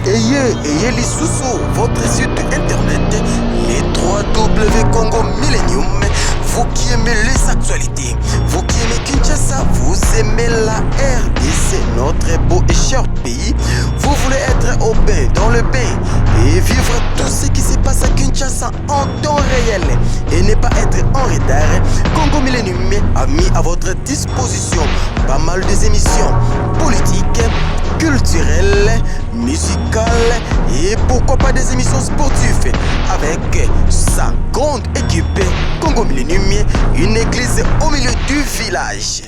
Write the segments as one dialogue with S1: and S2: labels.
S1: Eye eye lisusu votre site internet, les 3W Congo Millennium. Vous qui aimez les actualités, vous qui aimez Kinshasa, vous aimez la RDC, notre beau et cher pays. Vous voulez être au bain, dans le bain et vivre tout ce qui se passe à Kinshasa en temps réel et ne pas être en retard. Congo Millennium a mis à votre disposition pas mal des émissions politiques, culturelles, musicales et pourquoi pas des émissions sportives avec sa grande équipe. Congo Millennium, une église au milieu du village.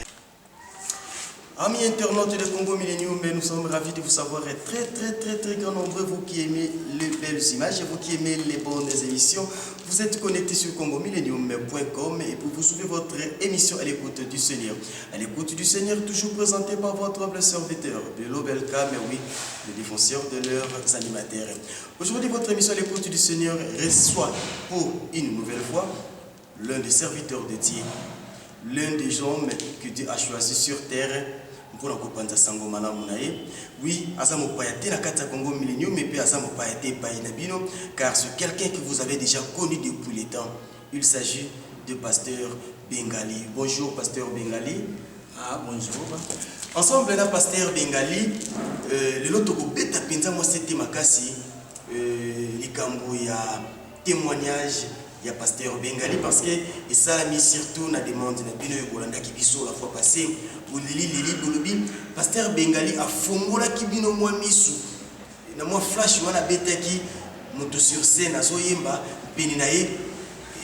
S1: Amis internautes de Congo Millennium, nous sommes ravis de vous savoir très très très très grand nombreux, vous qui aimez les belles images et vous qui aimez les bonnes émissions. Vous êtes connectés sur congomillennium.com et pour vous suivre votre émission À l'écoute du Seigneur. À l'écoute du Seigneur, toujours présenté par votre humble serviteur, de l'Obelka, mais oui, le défenseur de leurs animateurs. Aujourd'hui, votre émission À l'écoute du Seigneur reçoit pour une nouvelle fois l'un des serviteurs de Dieu, l'un des hommes que Dieu a choisi sur terre mpona kopanza sango malamu na ye. Oui, aza mopaya te na kati ya Congo Millennium mpe aza mopaya te epai na bino, car c'est quelqu'un que vous avez déjà connu depuis le temps. Il s'agit de pasteur Bengali. Bonjour, pasteur Bengali.
S2: Ah, bonjour.
S1: Ensemble na pasteur Bengali, lelo tokobeta mpenza mwa sete makasi, likambo ya témoignage ya pasteur Bengali, parce que esalami surtout na demande na bino oyo bolandaki biso la fois passée. Boleli leli, bolobi pasteur Bengali afongolaki bino mwa misu na mwa flash wana abetaki moto sur scène, azoyemba, pene na ye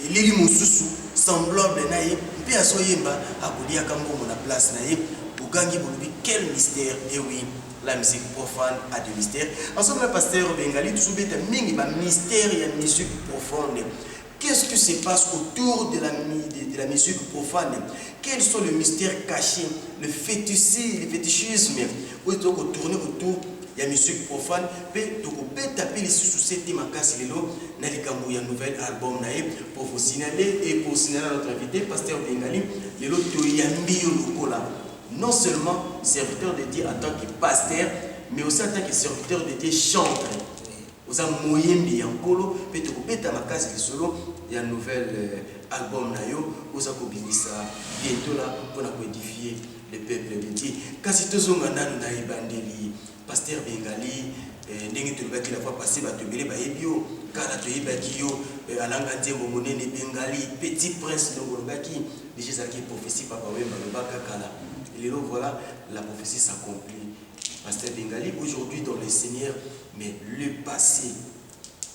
S1: eleli mosusu semblable na ye mpe azoyemba, akoliaka mbongo na place na ye. Bogangi, bolobi: "Quel mystère?" Eh oui, la musique profane a des mystères. Ensemble na pasteur Bengali, tozobeta mingi bamystère ya musique profane. Qu'est-ce qui se passe autour de la musique profane? Quels sont les mystères cachés, le fétichisme, le fétichisme oyo tokotourner autour ya musique profane? Mpe tokobeta mpe lisusu sete makasi lelo na likambo ya nouvel album na ye. Pour vous signaler et pour signaler à notre invité, pasteur Bengali, lelo toyambi yo lokola non seulement serviteur de Dieu en tant que pasteur, mais aussi en tant que serviteur de Dieu chantre. Oza moyembi ya Nkolo mpe tokobeta makasi lisolo ya nouvelle album na yo oza kobimisa bientôt là mpona koédifier le peuple de Dieu. Kasi tozonga nanu na ebandeli, pasteur Bengali. Ndenge tolobaki la fois passée, bato ebele bayebi yo kala, toyebaki yo alanga nzembo monene Bengali Petit Prince. Donc olobaki déjà ezalaki prophétie, Papa Wemba alobaka kala. Lelo voilà, la prophétie s'accomplit. Pasteur Bengali aujourd'hui dans le Seigneur, mais le passé,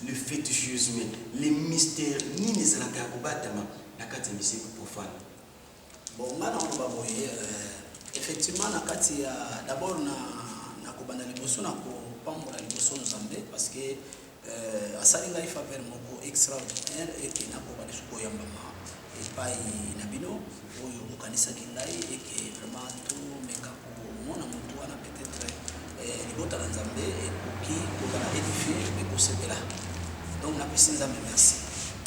S1: le fétichisme, les mystères, nini ezalaka ya kobatama na kati ya musique profane?
S2: Bon, nga na koloba boye, effectivement, na kati ya d'abord na kobanda liboso na kopambola liboso Nzambe, parce que asali ngai faveur moko extraordinaire eke nakoka lisusu koyambama epai na bino oyo bokanisaki ngai eke vraiment tomeka komona motu wana, peut-être libota na Nzambe ekoki kozala édifié mpe kosepela. Donc napesi Nzambe merci.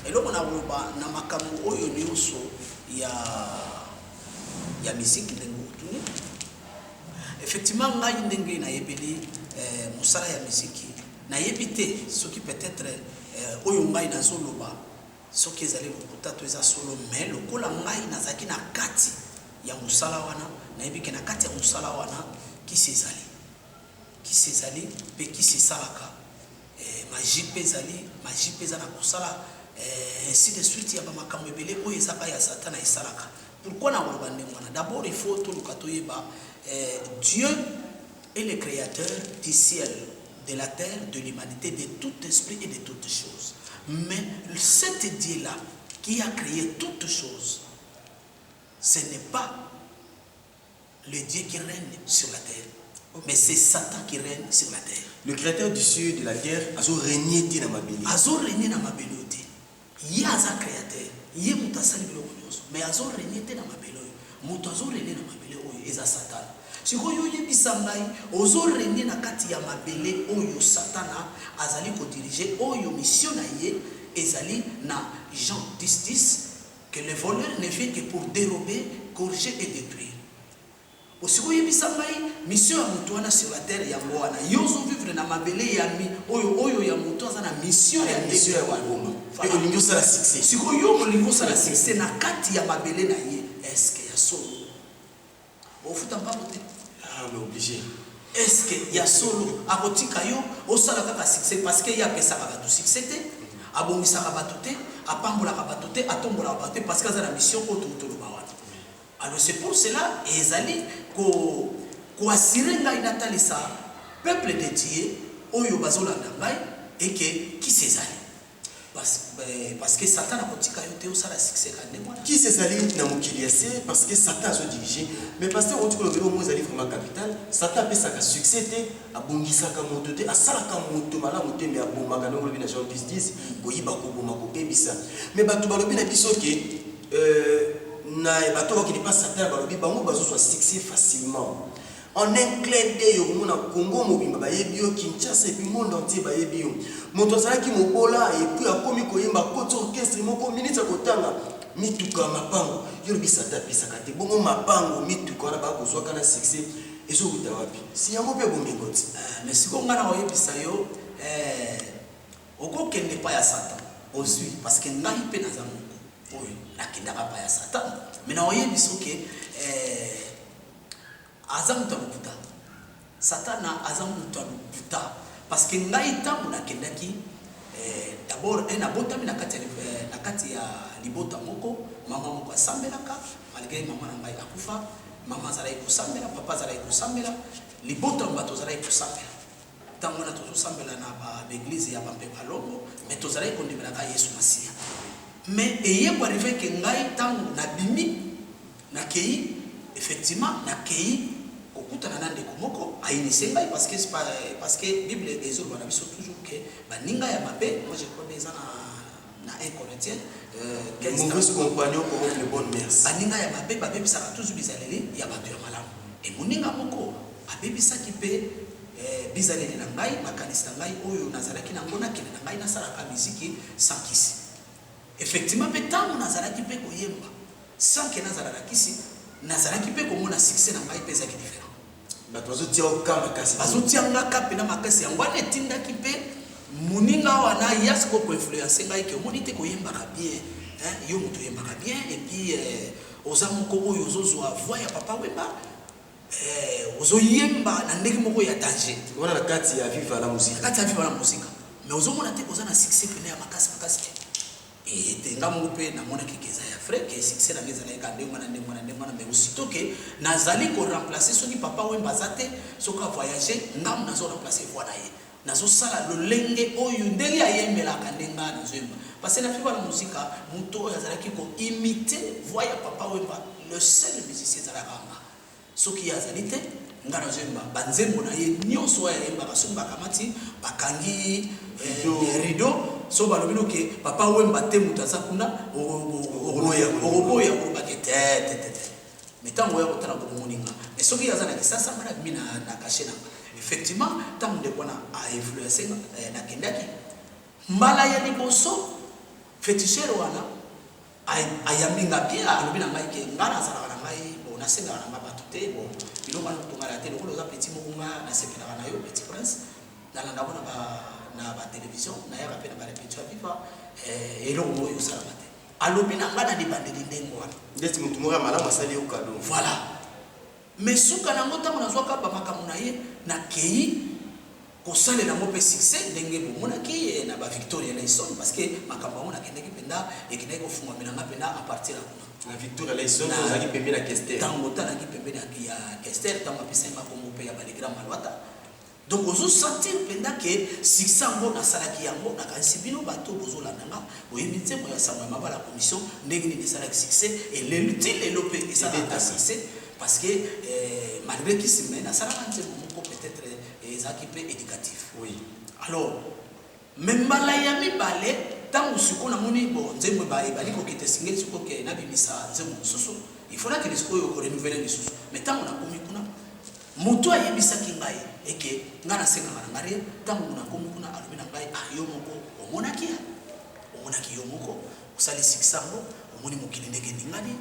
S2: Eloko na koloba na makambo oyo nyonso ya musique, ndenge otuni, effectivement, ngai ndenge nayebeli mosala ya miziki, nayebi te soki peut-être oyo ngai nazoloba soki ezali lokuta to eza solo, mais lokola ngai nazalaki na kati ya mosala wana, nayebi ke na kati ya mosala wana kisi ezali, kisi ezali mpe kisi esalaka, magie mpe ezali, magie mpe eza na kosala, ainsi de suite ya bamakambo ebele oyo ezaka ya Satana esalaka. Pourquoi na koloba ndenge wana? D'abord, il faut toluka toyeba, Dieu est le créateur du ciel, de la terre, de l'humanité, de tout esprit et de toutes choses. Mais cet Dieu là qui a créé toutes choses, ce n'est pas le Dieu qui règne sur la terre, mais c'est Satan qui règne sur la terre.
S1: Le créateur du ciel et de la terre azo régner te na mabele?
S2: Azorégner na mabele oyo te. Ye aza créateur, ye moto asali biloko nyonso, mais azorégner te na mabele oyo. Moto azorégner na mabele oyo eza Satana. Sikoyo oyebisa ngai, ozorégner na kati ya mabele oyo Satana azali kodiriger, oyo mission na ye ezali na Jean 10 10, que le voleur ne vient que pour dérober, égorger et détruire. Osi koyebisa ngai mission ya mutu wana sur la terre yango wana yo ozo vivre na mabele ya mi oyo oyo ya mutu aza na mission ya
S1: mission ya koboma pe olingi osala succès.
S2: Sikoyo yo olingi osala succès na kati ya mabele na ye est ce que ya solo ofuta mpako te?
S1: Ah mais oblige.
S2: Est ce que ya solo akotika yo osala kaka succès parce que ye apesaka batu succès te, abongisaka batu te, apambolaka batu te, atombolaka batu te parce que aza na mission oyo touti toloba wana. Alors c'est pour cela ezali ko ko assurer ngai natalisa peuple de Dieu oyo bazolanda ngai et que kisi ezali. Parce que Satan akotika yo te osala succès kaka ndenge wana.
S1: Kisi ezali na mokili ya se parce que Satan azo diriger. Mais pasteur owuti koloba eloko moko ezali vraiment capital, Satan apesaka succès te, abongisaka moto te, asalaka moto malamu te mais abomaka ndenge olobi na Jean 10 10, koyiba, koboma, kobebisa. Mais batu balobi na biso que Euh na bato bakende pa satan balobi bango bazozwa succès facilement en un clin d'œil okomona Congo mobimba bayebi yo Kinshasa et puis monde entier bayebi yo moto azalaki mobola et puis akomi koyemba akoti orchestre moko minute ya kotanga mituka mapango yo olobi satan apesaka te bongo mapango mituka wana bakozwaka na succès ezowuta wapi si yango mpe bomengo ti
S2: eh, mais sikoyo ngai nakoyebisa yo eh, Oko kende epai ya satan ozui parce que ngai pe naza moko oyo nakendaka epai ya satan mais na oyebiso ke eh, aza moto ya lokuta satana aza moto ya lokuta parce que ngai ntango nakendaki eh, d'abord eh, nabotami na kati ya, eh, na kati ya libota moko mama moko asambelaka malgré mama na ngai akufa mama azalaki kosambela papa azalaki kosambela libota bato azalaki kosambela Tango wana tozo sambela na ba eglise ya ba mpeka longo mais tozalaki kondimela kaka yesu masiya mais eye ko arrive ke ngai tango na bimi na keyi effectivement na keyi kokutana na ndeko moko a initie ngai parce que parce que bible ezo loba na biso toujours ke baninga ya mabe moi je crois bien eza na na 1 Corinthiens
S1: 15 mauvais compagnon corrompt les bonnes mœurs.
S2: Baninga ya mabe babebisaka toujours bizaleli ya bato ya malamu. Et moninga moko abebisaki mpe eh, bizaleli na ngai, makanisi na ngai oyo nazalaki na yango nakende na ngai nasalaka miziki sans kisi. Effectivement mpe ntango nazalaki mpe koyemba sans que nazala na kisi, nazalaki mpe komona succès na ngai mpe ezalaki différent.
S1: Bato bazotia yo ka makasi.
S2: Bazotia nga ka mpena makasi yango wana etindaki mpe moninga wana ya sikoyo koinfluence ngai ke omoni te koyembaka bien hein, yo moto oyembaka bien et puis eh, oza moko oyo ozozwa voix ya papa wemba eh, ozoyemba na ndenge moko ya danger
S1: wana na kati ya viva la musica,
S2: na kati ya viva la musica mais ozomona te koza na succès pene ya makasi makasi te. Ete nga moko pe namonaki ke eza ya vrai ke succès na nga ezalaki kaka ndenge wana ndenge wana ndenge wana mais aussitot ke nazali ko remplacer soki papa wemba aza te soki a voyager nga nazo remplacer voix na ye nazo sala lolenge oyo ndenge ayembelaka nde nga nazo yemba parce que na Viva la Musica moto oyo azalaki ko imiter voix ya papa wemba le seul musicien ezalaka nga. Soki ye azali te, nga nazo yemba ba nzembo na ye nionso oyo ayembaka, soki bakamati bakangi rideau, soki balobi no ke papa Wemba te mutu aza kuna, okoboya okoloba ke te te te te. Mais tango oya kotala bomoni nga. Mais soki ye aza na Kisasa, nga nabimi na cachet na nga. Effectivement, tango ndeko wana a influencer nga, nakendaki mbala ya liboso, feticheur wana Ayambi nga bien, alobi na ngai ke nga nazalaka na ngai bon nasengaka na nga batu te bon biloko wana kutu nga na te lokola oza petit moko nga nasepelaka na yo petit prince nalandaka na ba na ba television nayaka pe na ba repetition ya viva eh, eloko moko ekosalama te alobi na nga na libandeli ndenge wana
S1: ndeti motu moko ya malamu asali yo cadeau
S2: voilà mais suka na yango ntango nazwaka bamakambo na ye nakei Kosalela yango mpe succès ndenge bomonaki na ba Victoria Eleison parce que makambo yango nakendeki mpenza ekendaki kofungwamela nga mpenza à partir ya kuna.
S1: Na Victoria Eleison ntango ozalaki pembeni ya Kester.
S2: Ntango otalaki pembeni ya Kester ntango apesaki nga kombo mpe ya ba Le Grand Maluata. Donc ozo sentir mpenza ke succès yango nasalaki yango, nakanisi bino bato bozolanda nga boyebi nzembo ya sango ya mabala commission ndenge nini esalaki succès et lelo ti lelo mpe esalaka succès parce que malgré kisi mais nasalaka nzembo moko peut-être Ezalaki pe educatif.
S1: Oui.
S2: Alors, mais mbala ya mibale, tango sikoyo namoni bon nzembo ebandi kokita esengeli sikoyo ke nabimisa nzembo mosusu, il faut nakende sikoyo ko renouveler lisusu. Mais tango nakomi kuna, moto ayebisaki ngai eke ngai nasengaka na ngai rien, tango nakomi kuna alobi na ngai ah yo moko omonaki ya? Omonaki yo moko, osali succès yango, omoni mokili ndenge eningani.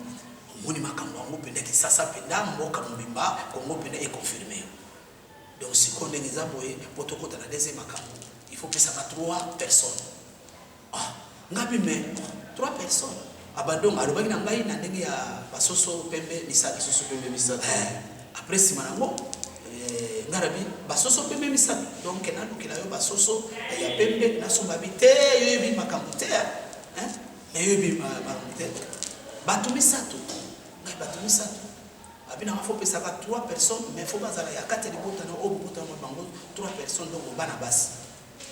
S2: Omoni makambo yango mpenza, Kisasa mpenza, mboka mobimba Congo mpenza econfirme yo. Donc sikoyo ndenge eza boye, mpo tokɔta na deuxième makambo, il faut pesaka trois personnes. Ah, ngabi, mais trois personnes abadongo alobaki na ngai na ndenge ya basoso pembe misato.
S1: Soso pembe misato.
S2: Après, nsima nango ngai nabi basoso pembe misato, donc nalukela yo basoso ya pembe, nasomba bi te. Yoyebi makambo te, hein? Mais yoyebi makambo te. Bato misato, ngai bato misato abi nanga, faut pesaka trois personnes, mais faut bazala ya kati ya libota na oyo bobotama bango, trois personnes, donc bana basi.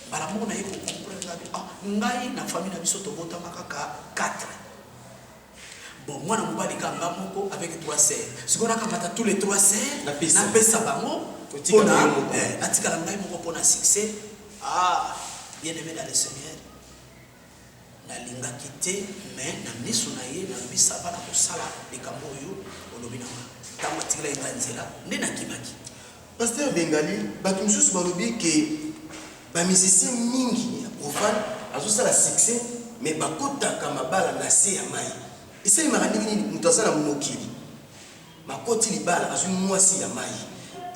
S2: Mbala moko naye kocomprendre, ngabi: ah, ngai na famille na biso tobotama kaka 4. Bon, mwana mobali ka nga moko avec trois sœurs. Sikoyo nakamata tous les trois sœurs,
S1: Napesa.
S2: napesa bango
S1: Otikala
S2: mpona
S1: yo moko.
S2: Natikala ngai moko mpona succès. Ah, bien aimé dans le Seigneur, nalingaki te, mais na miso na ye nalobi: ça va, na kosala likambo oyo olobi na nga. Ntango atikelaki ngai nzela, nde nakimaki.
S1: Pasteur Bengali, bato mosusu balobi ke bamusicien mingi ya profane azosala succès, mais bakotaka mabala na se ya mai. Esalemaka ndenge nini? Moto aza na mokili, makoti libala, azwi mwasi ya mai,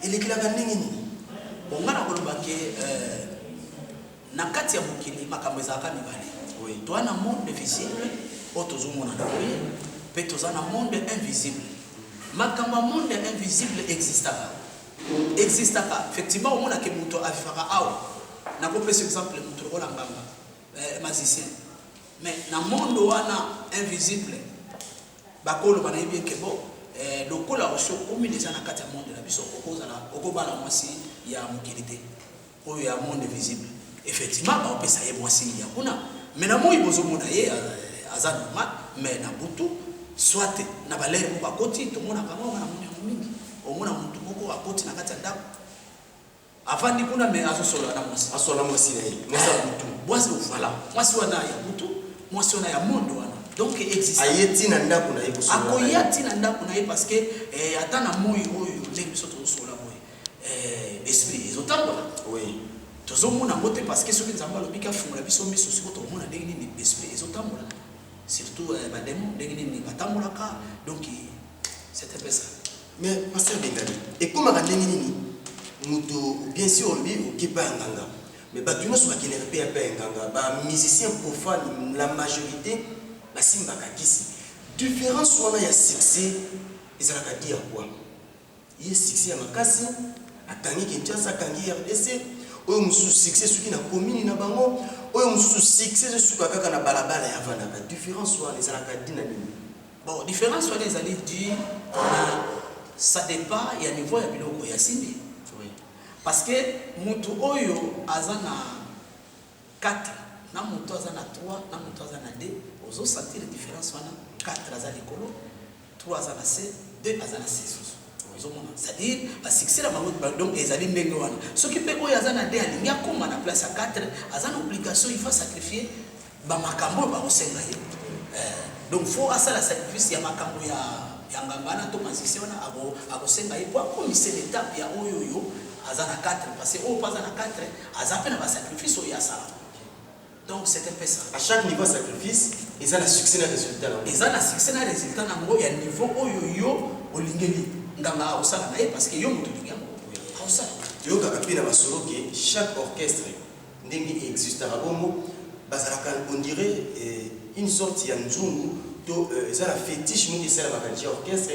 S1: elekelaka ndenge nini?
S2: Bon, ngai nakoloba ke na kati ya mokili makambo ezalaka mibale. Toza na monde visible oyo tozomona na boye, mpe toza na monde invisible. Makambo ya monde invisible existaka, existaka effectivement. Omonake moto avivaka awa, nakopesa exemple, moto lokola nganga, magicien, mais na monde wana invisible bakoloba na ye bien ke bon, lokola osi okomi deja na kati ya monde na biso, okozala okobala mwasi ya mokili te, oyo ya monde visible. Effectivement, baopesa ye mwasi ya kuna, mais na moi bozomona ye aza normal, mais na butu, soit na balere moko akoti, tomonaka yango. Nga namoni yango mingi. Omona motu moko akoti na kati ya ndako, avandi kuna, mais azosolola na mwasi.
S1: Asola mwasi na ye, mwasi ya butu.
S2: Mwasi, voilà, mwasi wana ya butu, mwasi wana ya monde wana. Donc existe.
S1: Aye ntina ndako na ye kosolola na
S2: Akoya
S1: ye.
S2: Ntina ndako na ye, parce que ata na moi oyo, ndenge biso tozosolola boye, esprit ezotambola. Tozomona yango te, parce que soki Nzambe alobiki afungola biso miso, sikoyo tokomona ndenge nini esprit ezotambola, surtout badémon, ndenge nini batambolaka. Donc c'est un peu ça.
S1: Mais pasteur Bengali, ekomaka ndenge nini moto, bien sûr olobi okepa ya nganga, mais bato nyonso bakendaka mpe ya mpe ya nganga? Bamusicien profane, la majorité basimbaka kisi. Différence wana ya succès ezalaka dû à quoi? Ye succès ya makasi, akangi Kinshasa, akangi RDC. Oyo mosusu succès soki na commune na bango, oyo mosusu succès esuka kaka na balabala ya vandaka. Différence wana ezalaka dû na nini?
S2: Bon, différence wana ezali dû na, ça dépend ya niveau ya biloko ya simbi, parce que motu oyo aza na 4 na moto aza na 3 na moto aza na 2, ozosentir différence wana. 4 aza likolo, 3 aza na se, 2 aza na se susu. Ozomona, c'est-à-dire basuccès na bango. Donc ezali ndenge wana. Soki mpe oyo aza na 2 alingi akóma na place ya 4, aza na obligation, il faut sacrifier bamakambo oyo bakosenga ye. Donc faut asala sacrifice ya makambo ya nganga wana to magicien wana akosenga ye po akomisa l'étape ya oyo oyo aza na 4, parce que oyo mpo aza na 4 aza mpe na basacrifice oyo asala. Donc c'est un peu ça.
S1: À chaque niveau sacrifice eza na succès na résultat na yango.
S2: Eza na succès na résultat nango ya niveau oyo yo olingeli. Nganga akosala na ye, parce que yo moto olingi yango, akosala.
S1: Toyokaka mpe na masolo ke chaque orchestre, ndenge existaka bongo, bazalaka, on dirait une sorte ya nzungu to eza na fétiche moko esalamaka dia orchestre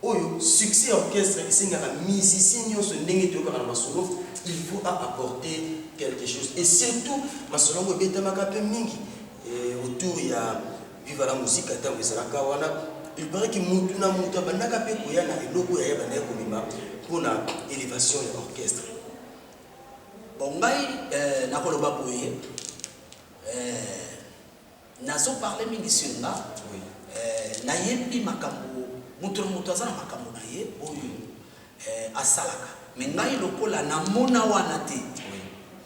S1: oyo. Succès ya orchestre esengaka musicien nyonso, ndenge toyokaka na masolo, il faut apporter quelque chose. Et surtout masolo yango ebetamaka mpe mingi autour ya Viva la Musique. Ntango ezalaka wana, il paraît que mutu na mutu abandaka mpe koya na eloko oyo ayebandaki komema mpona élévation ya orchestre.
S2: Bon, ngai nakoloba boye, nazoparle mingi sur nga. Nayebi makambo, moto na moto aza na makambo na ye oyo asalaka, mais ngai lokola namona wana te,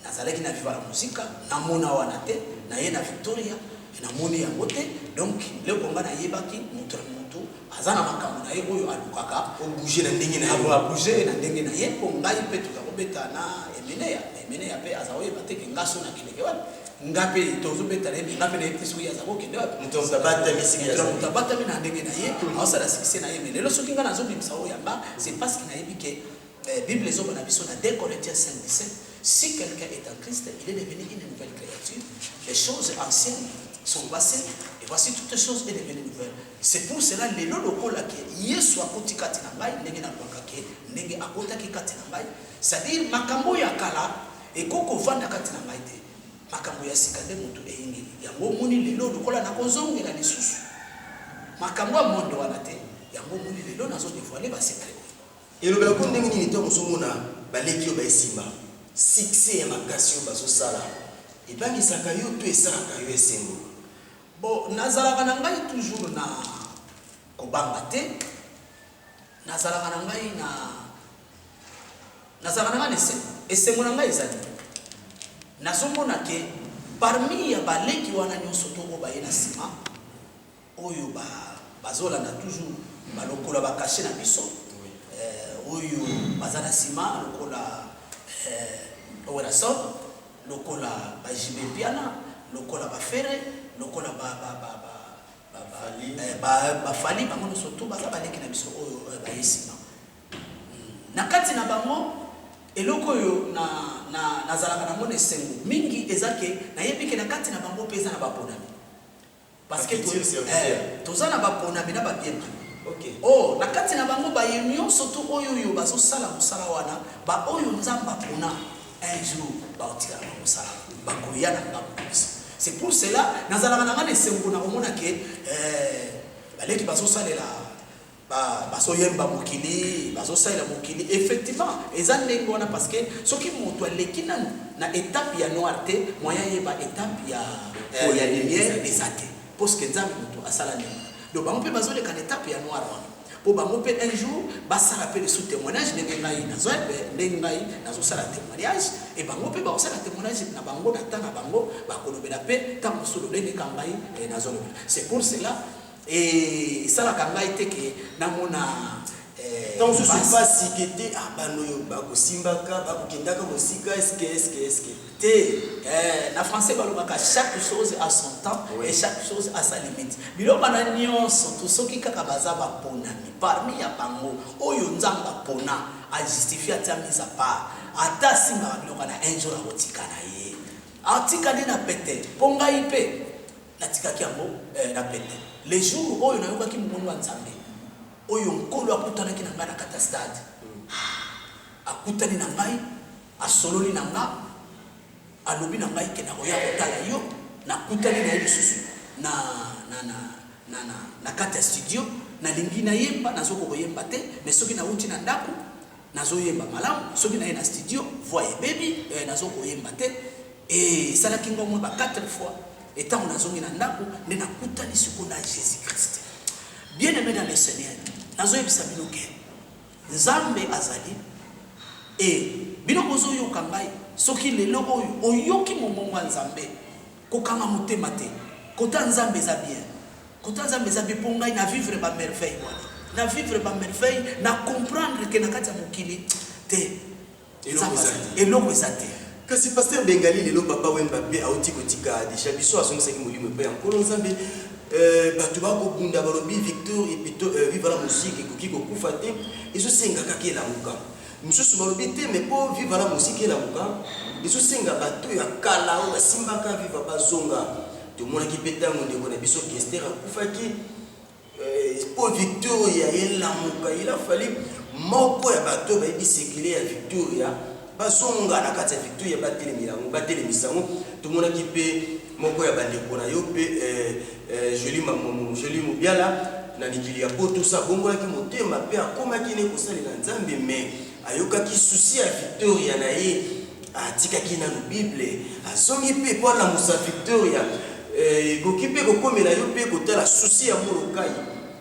S2: nazalaki na Viva la Musique, namona wana te, naye na Victoria, namoni yango te. Donc leko ngai nayebaki, moto na moto aza na makambo na ye oyo alukaka.
S1: Obouge na ndenge na yo.
S2: Abouge na ndenge na ye, mpo ngai mpe toza kobeta na Emeneya. Emeneya mpe aza koyeba te ke nga so nakendeke wapi. Nga mpe tozobeta na ye, mais nga mpe nayebi te soki ye aza kokende wapi.
S1: Moto ya moto abatami esika
S2: Moto na
S1: azali.
S2: moto abatami na ndenge na ye, aosala succès na ye. Mais lelo soki nga nazobimisa oyo ya nga, c'est parce que nayebi ke Bible ezoba na biso na 2 Corinthiens 5, 17: si quelqu'un est en Christ, il est devenu une nouvelle créature, les choses anciennes sont passées et voici, toutes choses est devenues nouvelles. C'est pour cela lelo lokola ke Yesu akoti kati na ngai, ndenge nalobaka ke ndenge akotaki kati na ngai, c'est-à-dire makambo oyo ya kala ekoki kovanda kati na ngai te, makambo ya sika nde moto eyingeli. Yango omoni lelo lokola nakozongela lisusu makambo ya monde wana te, yango omoni lelo nazodévoiler basecret oyo.
S1: Elobelako ndenge nini ntango ozomona baleki oyo baesimba succès ya makasi oyo bazosala? Ebangisaka yo to esalaka yo esengo?
S2: Bon, nazalaka na ngai toujours na kobanga te. Nazalaka na ngai na esengo. Esengo na ngai ezali nazomona ke parmi ya baleki wana nyonso to oyo baye na nsima, oyo bazolanda toujours balokola bacachet na biso, oyo baza na nsima lokola Werrason, lokola baJB Mpiana, lokola baFerre, lokola
S1: Fally.
S2: Bafally, bango nyonso to baza baleki na biso oyo baye nsima. Na kati na bango, eloko oyo nazalaka nango na esengo mingi eza ke nayebi ke na kati na bango mpe eza na baponami, parce que
S1: Bafutur serviteur.
S2: Toza na baponami na babiengami. Oh, na kati na bango baye nyonso to oyo bazosala mosala wana, baoyo Nzambe apona, un jour baotikala na mosala, bakoya na ngambo na biso. C'est pour cela nazalaka na nga na esengo na komona ke baleki bazosalela, bazoyemba mokili, bazosalela mokili. Effectivement, eza ndenge wana, parce que soki moto aleki nanu na étape ya noir te, moyen yeba étape ya lumière eza te, parce que Nzambe moto asala ndenge wana. Donc bango mpe bazoleka na étape ya noir wana mpo bango mpe un jour basala mpe lisusu témoignage ndenge ngai nazwa, ndenge ngai nazosala témoignage. E bango mpe bakosala témoignage na bango na temps na bango, bakolobela mpe ntango mosusu lolenge ka ngai nazolobela. C'est pour cela esalaka ngai te ke namona
S1: Ntango mosusu mpasi ke te, ah, bano oyo bakosimbaka, bakokendaka mosika, eske eske eske
S2: Te, na français balobaka: chaque chose a son temps et chaque chose a sa limite. Biloko wana nyonso to soki kaka baza baponami parmi ya bango oyo Nzambe apona, ajustifie, atia mise à part, ata asimbaka biloko wana, un jour akotika na ye, atikali na pete. Mpo ngai mpe natikaki yango na pete le jour oyo nayokaki mongongo ya Nzambe, oyo Nkolo akutanaki na ngai na kati ya stade. Akutani na ngai, asololi na nga, alobi na ngai ke nakoya kotala yo. Nakutani na ye lisusu na kati ya studio. Nalingi nayemba, nazokoka koyemba te, mais soki nauti na ndako nazoyemba malamu, soki naye na studio, voix ebebi, nazokoyemba te. Esalaki ngo mwa ba 4 fois. Etango nazongi na ndako nde nakutani sikoyo na Jésus Christ. Bien aimé dans le Seigneur, nazoyebisa bino ke Nzambe azali. E bino bozoyoka ngai, soki lelo oyo oyoki mongongo ya Nzambe, kokanga motema te. Kota Nzambe eza bien, kota Nzambe eza bien. Mpo ngai na vivre bamerveille wana, na vivre bamerveille, na comprendre ke na kati ya mokili te
S1: Eloko
S2: Nzambe
S1: eza
S2: azali.
S1: Te.
S2: Eloko eza te.
S1: Kasi pasteur Bengali, lelo Papa Wemba mpe auti kotika deja biso, azongisaki molimo epai ya Nkolo Nzambe. Bato bakobunda, balobi Victor epito, Viva la Musique ekoki kokufa te, ezosenga kaka elamuka. Mosusu balobi te, mais mpo Viva la Musique elamuka, ezosenga bato ya kala oyo basimbaka Viva bazonga. Tomonaki mpe ntango ndeko na biso Kester akufaki, mpo Victoria elamuka, il a fallu moko ya bato oyo bayebi sekele ya Victoria bazonga na kati ya Victoria, batelemela yango, batelemisa yango. Tomonaki mpe moko ya bandeko na yo mpe Joli Mobiala na mikili ya Poto, sa abongolaki motema mpe akomaki ne kosalela Nzambe, mais ayokaki souci ya Victoria na ye, atikaki nanu Bible, azongi mpe mpo alamusa Victoria. Ekoki mpe kokomela yo mpe kotala souci ya Molokai,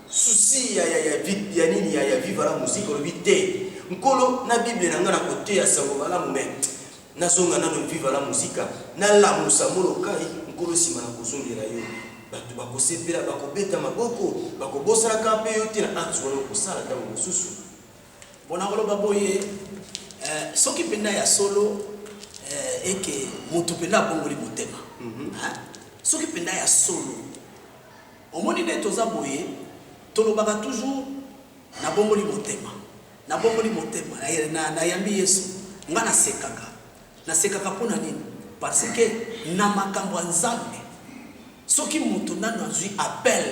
S1: souci ya nini, ya Viva la Musique, olobi te: Nkolo, na Bible na ngai na koteya sango malamu, mais nazonga nano Viva la Musique, nalamusa Molokai. Nkolo, nsima na kozongela yo, bato bakosepela, bakobeta maboko, bakobosanaka mpe yo te na acte wana okosala ntango mosusu.
S2: Bona koloba boye, soki mpenza ya solo eke moto mpenza abongoli motema. Hein? Soki mpenza ya solo, omoni nde toza boye, tolobaka toujours nabongoli motema, nabongoli motema, nayambi Yesu. Nga nasekaka, nasekaka mpo na nini? Parce que na makambo ya Nzambe, soki moto nanu azwi appel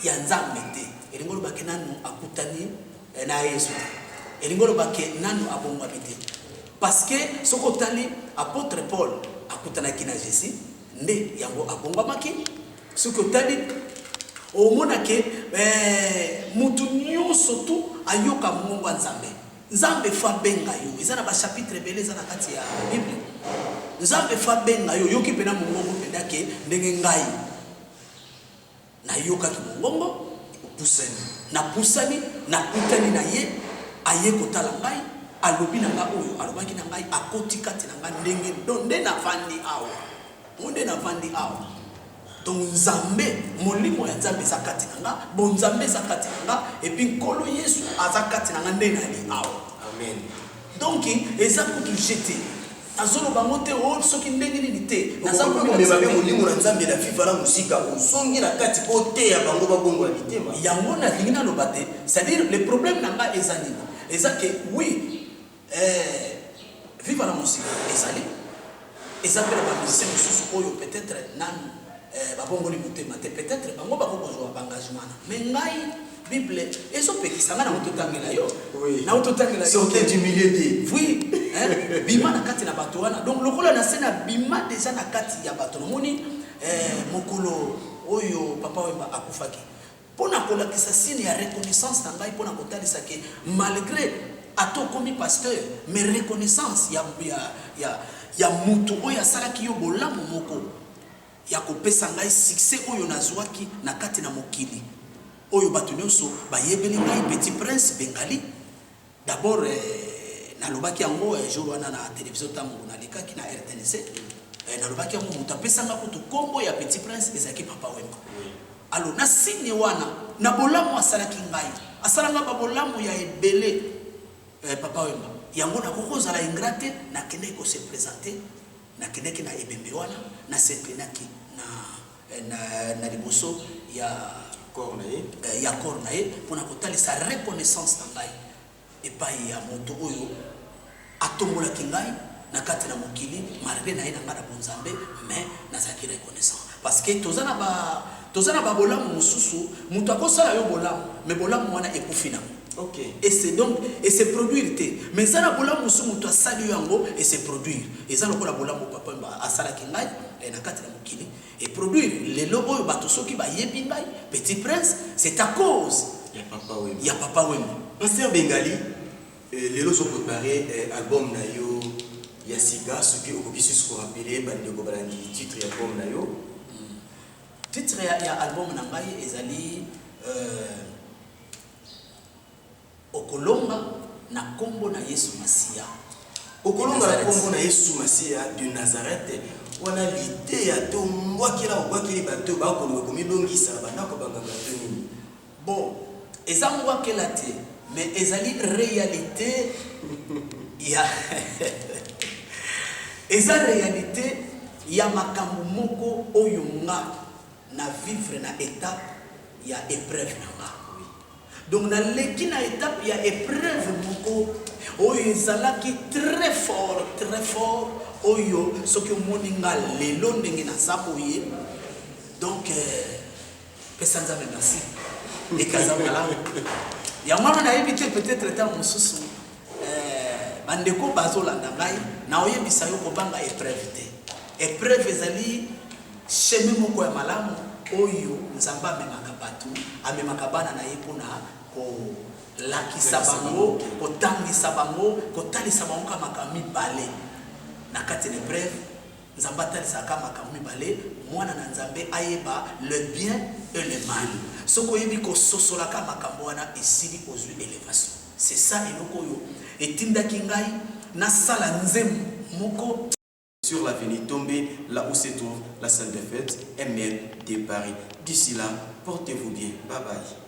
S2: ya Nzambe te, elingi oloba ke nanu akutani na Yesu te, elingi oloba ke nanu abongwami te. Parce que soki otali apotre Paul akutanaki na Jesus, nde yango abongwamaki. Soki otali omona ke mutu nyonso tu ayoka mongongo ya Nzambe. Nzambe faut abenga yo, eza na ba chapitre ebele eza na kati ya Bible. Nzambe faut abenga yo, oyoki mpena mongongo mpenza ke ndenge ngai nayokaki mongongo,
S1: Opusani.
S2: Napusani, nakutani na ye, aye kotala ngai, alobi na ngai oyo alobaki na ngai, akoti kati na ngai ndenge donc nde navandi awa, ngo nde navandi awa. Donc Nzambe, molimo ya Nzambe eza kati na nga, bonzambe eza kati na nga, et puis Nkolo Yesu aza kati na nga nde nali awa.
S1: Amen.
S2: Donc eza kutu jeu te. Nazoloba ngo te o soki ndenge nini te. Naza
S1: Okoki
S2: komema
S1: komema mpe
S2: Nzambe.
S1: molimo na Nzambe na Viva la Musica, ozongi na kati mpo oteya bango babongola mitema.
S2: Yango nalingi naloba te, c'est-à-dire le problème na nga eza nini? Eza ke oui, Viva la Musica ezali, eza mpe na ba musiciens mosusu oyo peut-être nanu babongoli motema te, peut-être bango bakoki kozwa ba engagement wana, mais ngai Bible ezopekisa ngai na kototangela yo.
S1: Oui.
S2: Na kototangela yo.
S1: Sortez du milieu de.
S2: Oui, hein, bima na kati na bato wana. Donc lokola na se na bima déjà na kati ya bato, namoni mokolo oyo Papa Wemba akufaki, mpona kolakisa signe ya reconnaissance na ngai, mpona kotalisa ke malgré ata okomi pasteur, mais reconnaissance ya mutu oyo asalaki yo bolamu moko ya kopesa ngai succès oyo nazwaki na kati na mokili oyo bato nyonso bayebeli ngai Petit Prince Bengali. D'abord nalobaki yango jour wana na télévision, ntango nalekaki na RTNC, nalobaki yango, moto apesanga kutu nkombo ya Petit Prince ezalaki Papa Wemba. Alors na signe wana na bolamu asalaki ngai, asalanga babolamu ya ebele, Papa Wemba, yango nakoki kozala ingrat te. Nakendaki kose présenter, nakendaki na ebembe wana, nas'inclinaki na liboso ya
S1: corps na ye,
S2: ya corps na ye, mpona kotalisa reconnaissance na ngai epai ya moto oyo atombolaki ngai na kati na mokili, malgré na ye na ngai na bonzambe, mais nazalaki reconnaissant parce que toza na babolamu mosusu. Moto akosala yo bolamu, mais bolamu wana ekufi nango. Et c'est donc et se produire te, mais eza na bolamu mosusu moto asali yo yango et se produire. Eza lokola bolamu Papa Wemba asalaki ngai na kati na mokili, et produire lelo oyo bato soki bayebi ngai Petit Prince, c'est à cause
S1: ya Papa Wemba.
S2: Ya Papa Wemba.
S1: Pasteur Bengali, lelo ozoprépare album na yo ya sika. Soki okoki susu korappeler bandeko balandi titre ya album na yo.
S2: Titre ya album na ngai ezali Okolonga na nkombo na Yesu Masiya.
S1: Okolonga na nkombo na Yesu Masiya de Nazareth. Wana liteya to mbwakela obwakeli bato bakoluka komilongisa na bandako ya banganga to nini?
S2: Bon, eza mbwakela te, mais ezali réalité ya eza réalité ya makambo moko oyo nga na vivre na étape ya épreuve na nga. Donc naleki na étape ya épreuve moko oyo ezalaki très fort, très fort, oyo soki omoni nga lelo ndenge naza boye, donc pesa Nzambe merci, ekaza malamu. Yango wana nayebi te, peut-être ntango mosusu bandeko bazolanda ngai, naoyebisa yo kobanga épreuve te. Épreuve ezali chemin moko ya malamu oyo Nzambe amemaka bato, amemaka bana na ye mpona kolakisa bango, kotangisa bango, kotalisa bango kaka makambo mibale. Na kati na épreuve, Nzambe atalisaka makambo mibale: mwana na Nzambe ayeba le bien et le mal. Soki oyebi kososolaka makambo wana, esili, ozwi élévation. C'est ça eloko oyo etindaki ngai nasala nzembo moko.
S1: Sur l'avenue Tombé, là où se trouve la salle de fête ML de Paris. D'ici là, portez-vous bien. Bye bye.